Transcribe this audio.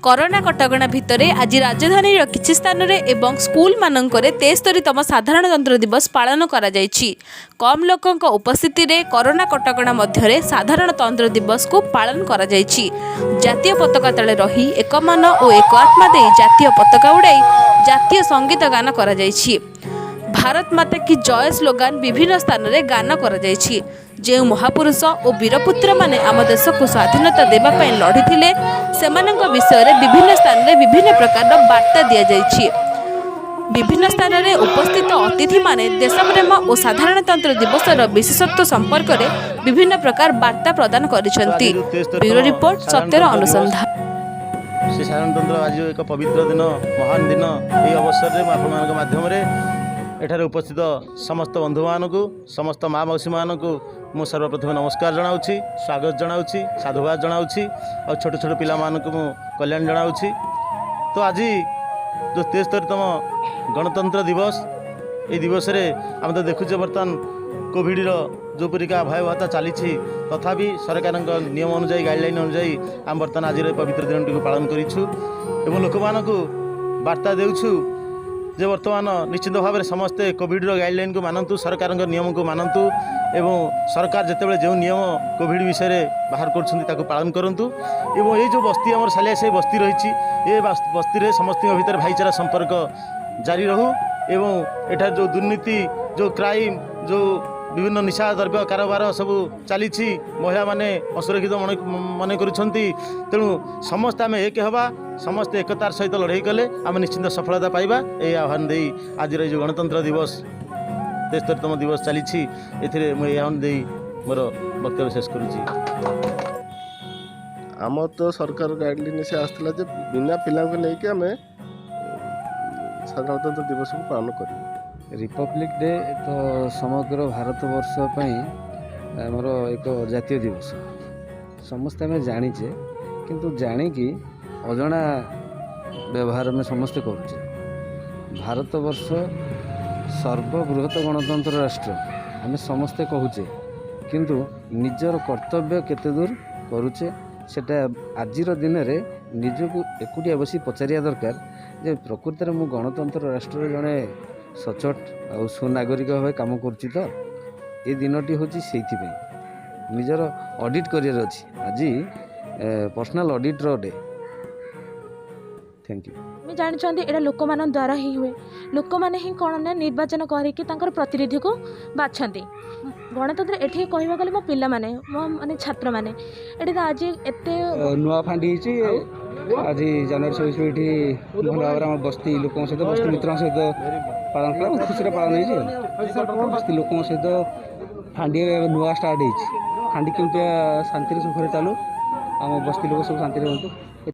Corona କଟକଣା ଭିତରେ ଆଜି ରାଜଧାନୀର କିଛି ସ୍ଥାନରେ ଏବଂ ସ୍କୁଲମାନଙ୍କରେ 73ତମ ସାଧାରଣତନ୍ତ୍ର ଦିବସ ପାଳନ କରାଯାଇଛି। କମ୍ ଲୋକଙ୍କ ଉପସ୍ଥିତିରେ କରୋନା କଟକଣା ମଧ୍ୟରେ ସାଧାରଣତନ୍ତ୍ର ଦିବସକୁ ପାଳନ କରାଯାଇଛି। ଜାତୀୟ ପତାକା ତଳେ ରହି ଏକ ମନ ଓ ଏକ ଆତ୍ମା ଦେଇ ଜାତୀୟ ପତାକା ଉଡ଼ାଇ ଜାତୀୟ ସଙ୍ଗୀତ ଗାନ କରାଯାଇଛି। ଭାରତ ମାତା କି ଜୟ ସ୍ଲୋଗାନ ବିଭିନ୍ନ ସ୍ଥାନରେ ଗାନ କରାଯାଇଛି। ଯେଉଁ ମହାପୁରୁଷ ଓ ବୀରପୁତ୍ରମାନେ ଆମ ଦେଶକୁ ସ୍ୱାଧୀନତା ଦେବା ପାଇଁ ଲଢ଼ିଥିଲେ, ସେମାନଙ୍କ ବିଷୟରେ ବିଭିନ୍ନ ସ୍ଥାନରେ ବିଭିନ୍ନ ପ୍ରକାରର ବାର୍ତ୍ତା ଦିଆଯାଇଛି। ବିଭିନ୍ନ ସ୍ଥାନରେ ଉପସ୍ଥିତ ଅତିଥିମାନେ ଦେଶପ୍ରେମ ଓ ସାଧାରଣତନ୍ତ୍ର ଦିବସର ବିଶେଷତ୍ୱ ସମ୍ପର୍କରେ ବିଭିନ୍ନ ପ୍ରକାର ବାର୍ତ୍ତା ପ୍ରଦାନ କରିଛନ୍ତି। ବ୍ୟୁରୋ ରିପୋର୍ଟ, ସତ୍ୟର ଅନୁସନ୍ଧାନ। ସେ ସାଧାରଣତନ୍ତ୍ର ଆଜି ଏକ ପବିତ୍ର ଦିନ, ମହାନ ଦିନ। ଏହି ଅବସରରେ ମୁଁ ଆପଣମାନଙ୍କ ମାଧ୍ୟମରେ ଏଠାରେ ଉପସ୍ଥିତ ସମସ୍ତ ବନ୍ଧୁମାନଙ୍କୁ, ସମସ୍ତ ମା ମାଉସୀମାନଙ୍କୁ ମୁଁ ସର୍ବପ୍ରଥମେ ନମସ୍କାର ଜଣାଉଛି, ସ୍ୱାଗତ ଜଣାଉଛି, ସାଧୁବାଦ ଜଣାଉଛି ଆଉ ଛୋଟ ଛୋଟ ପିଲାମାନଙ୍କୁ ମୁଁ କଲ୍ୟାଣ ଜଣାଉଛି। ତ ଆଜି ଯେଉଁ 73ତମ ଗଣତନ୍ତ୍ର ଦିବସ, ଏହି ଦିବସରେ ଆମେ ତ ଦେଖୁଛେ ବର୍ତ୍ତମାନ କୋଭିଡ଼ର ଯେଉଁପରିକା ଭୟାବହତା ଚାଲିଛି, ତଥାପି ସରକାରଙ୍କ ନିୟମ ଅନୁଯାୟୀ, ଗାଇଡ଼ଲାଇନ୍ ଅନୁଯାୟୀ ଆମେ ବର୍ତ୍ତମାନ ଆଜିର ଏହି ପବିତ୍ର ଦିନଟିକୁ ପାଳନ କରିଛୁ ଏବଂ ଲୋକମାନଙ୍କୁ ବାର୍ତ୍ତା ଦେଉଛୁ ଯେ ବର୍ତ୍ତମାନ ନିଶ୍ଚିତ ଭାବରେ ସମସ୍ତେ କୋଭିଡ଼ର ଗାଇଡ଼ଲାଇନ୍କୁ ମାନନ୍ତୁ, ସରକାରଙ୍କ ନିୟମକୁ ମାନନ୍ତୁ ଏବଂ ସରକାର ଯେତେବେଳେ ଯେଉଁ ନିୟମ କୋଭିଡ଼ ବିଷୟରେ ବାହାର କରୁଛନ୍ତି, ତାକୁ ପାଳନ କରନ୍ତୁ। ଏବଂ ଏଇ ଯେଉଁ ବସ୍ତି, ଆମର ସାଲିଆ ସାହି ବସ୍ତି ରହିଛି, ଏ ବସ୍ତିରେ ସମସ୍ତଙ୍କ ଭିତରେ ଭାଇଚାରା ସମ୍ପର୍କ ଜାରି ରହୁ ଏବଂ ଏଠାରେ ଯେଉଁ ଦୁର୍ନୀତି, ଯେଉଁ କ୍ରାଇମ୍, ଯେଉଁ ବିଭିନ୍ନ ନିଶା ଦ୍ରବ୍ୟ କାରବାର ସବୁ ଚାଲିଛି, ମହିଳାମାନେ ଅସୁରକ୍ଷିତ ମନେ ମନେ କରୁଛନ୍ତି, ତେଣୁ ସମସ୍ତେ ଆମେ ଏକ ହେବା। ସମସ୍ତେ ଏକତାର ସହିତ ଲଢ଼େଇ କଲେ ଆମେ ନିଶ୍ଚିନ୍ତ ସଫଳତା ପାଇବା। ଏହି ଆହ୍ୱାନ ଦେଇ ଆଜିର ଏଇ ଯେଉଁ ଗଣତନ୍ତ୍ର ଦିବସ, 73ତମ ଦିବସ ଚାଲିଛି, ଏଥିରେ ମୁଁ ଏହି ଆହ୍ୱାନ ଦେଇ ମୋର ବକ୍ତବ୍ୟ ଶେଷ କରୁଛି। ଆମର ତ ସରକାର ଗାଇଡ଼ଲାଇନ୍ ସେ ଆସିଥିଲା ଯେ ବିନା ପିଲାଙ୍କୁ ନେଇକି ଆମେ ସାଧାରଣତନ୍ତ୍ର ଦିବସକୁ ପାଳନ କରିବୁ। ରିପବ୍ଲିକ୍ ଡେ ତ ସମଗ୍ର ଭାରତବର୍ଷ ପାଇଁ ଆମର ଏକ ଜାତୀୟ ଦିବସ। ସମସ୍ତେ ଆମେ ଜାଣିଛେ, କିନ୍ତୁ ଜାଣିକି ଅଜଣା ବ୍ୟବହାର ଆମେ ସମସ୍ତେ କରୁଛେ। ଭାରତବର୍ଷ ସର୍ବବୃହତ ଗଣତନ୍ତ୍ର ରାଷ୍ଟ୍ର ଆମେ ସମସ୍ତେ କହୁଛେ, କିନ୍ତୁ ନିଜର କର୍ତ୍ତବ୍ୟ କେତେ ଦୂର କରୁଛେ, ସେଟା ଆଜିର ଦିନରେ ନିଜକୁ ଏକୁଟିଆ ବସି ପଚାରିବା ଦରକାର ଯେ ପ୍ରକୃତରେ ମୁଁ ଗଣତନ୍ତ୍ର ରାଷ୍ଟ୍ରରେ ଜଣେ ସଚୋଟ ଆଉ ସୁନାଗରିକ ଭାବେ କାମ କରୁଛି ତ? ଏ ଦିନଟି ହେଉଛି ସେଇଥିପାଇଁ ନିଜର ଅଡ଼ିଟ୍ କରିବାର ଅଛି। ଆଜି ପର୍ସନାଲ୍ ଅଡ଼ିଟ୍ର ଡେ। Thank you. ଆମେ ଜାଣିଛନ୍ତି, ଏଇଟା ଲୋକମାନଙ୍କ ଦ୍ୱାରା ହିଁ ହୁଏ। ଲୋକମାନେ ହିଁ କ'ଣ ନା ନିର୍ବାଚନ କରିକି ତାଙ୍କର ପ୍ରତିନିଧିକୁ ବାଛନ୍ତି। ଗଣତନ୍ତ୍ର ଏଠି କହିବାକୁ ଗଲେ ମୋ ପିଲାମାନେ, ମୋ ମାନେ ଛାତ୍ରମାନେ ଏଠି ତ ଆଜି ଏତେ ନୂଆ ଫାଣ୍ଡି ହେଇଛି। ଆଜି ଜାନୁଆରୀ 26 ଏଠି ଭଲ ଭାବରେ ଆମ ବସ୍ତି ଲୋକଙ୍କ ସହିତ, ବସ୍ତି ମିତ୍ରଙ୍କ ସହିତ ପାଳନ କଲା। ବହୁତ ଖୁସିରେ ପାଳନ ହେଇଛି। ଆଉ ବସ୍ତି ଲୋକଙ୍କ ସହିତ ଫାଣ୍ଡି ଏବେ ନୂଆ ଷ୍ଟାର୍ଟ ହେଇଛି। ଫାଣ୍ଡି କେମିତି ଶାନ୍ତିରେ ସୁଖରେ ଚାଲୁ, ଆମ ବସ୍ତି ଲୋକ ସବୁ ଶାନ୍ତିରେ ରୁହନ୍ତୁ।